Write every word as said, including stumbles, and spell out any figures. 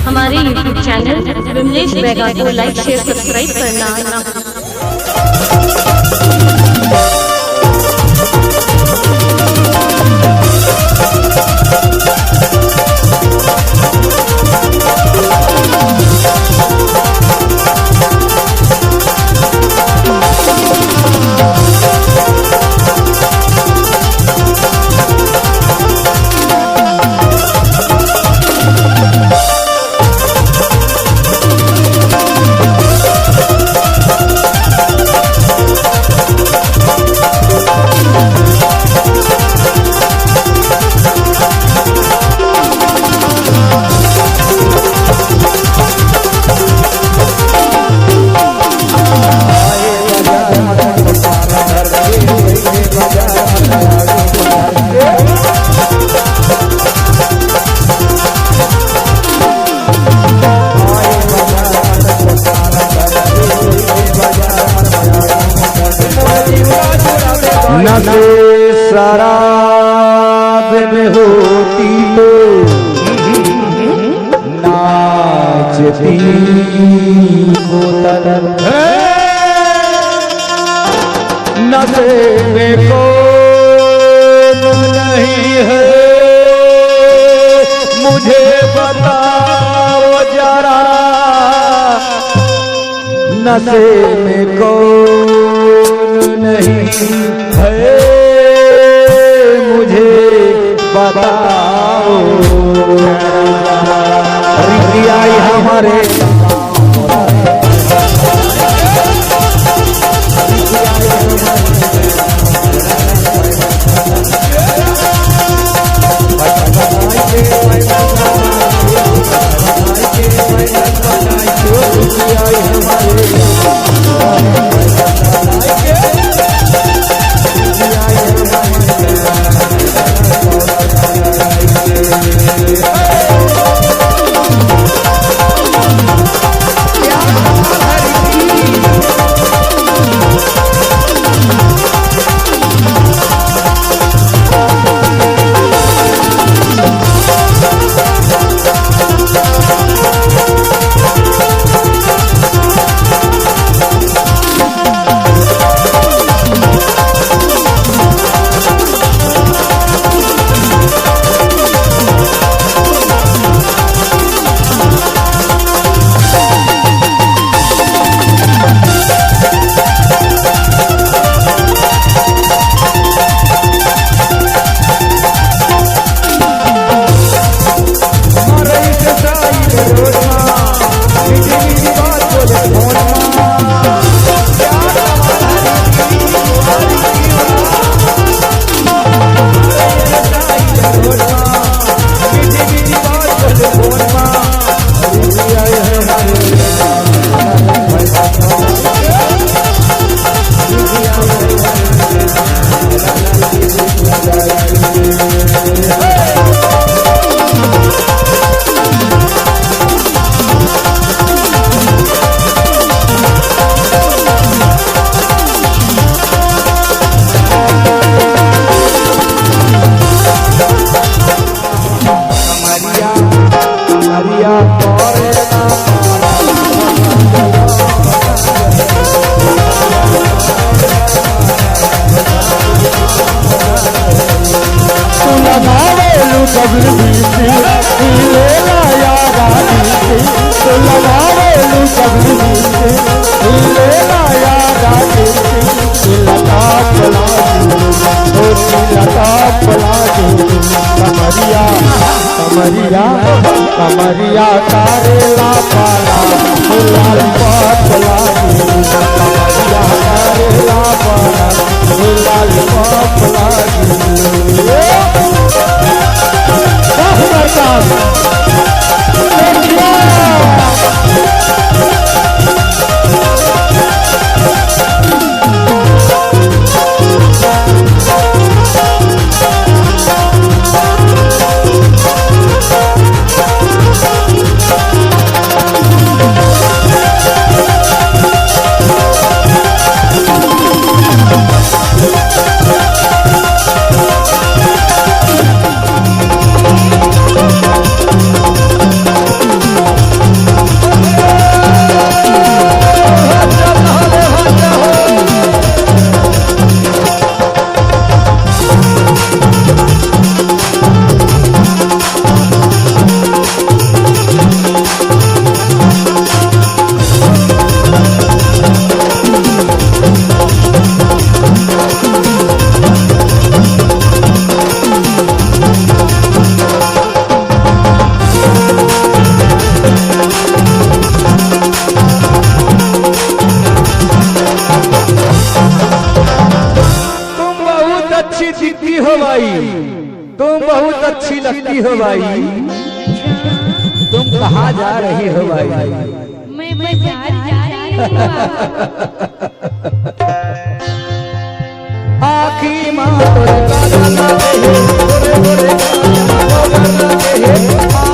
हमारे YouTube channel Vimlesh Baiga को लाइक, share, subscribe करना ना भूलें। नशे शराब में होती तो नाचती बोतल। नशे में कौन नहीं है, मुझे बताओ जरा। नशे में कौन नहीं है, मुझे बताओ। रितियाई हमारे कमरिया, कमरिया तारे ला पाला, लाल पाप लागे। कमरिया तारे ला पाला, लाल पाप लागे। वाह, प्रकाश। हो भाई? तुम कहाँ जा रही हो भाई? मैं बाजार जा रही हूँ बाबा। आँखी मा तोरे काजर लागे हे, तोरे तोरे काजर मा काजर लागे हे।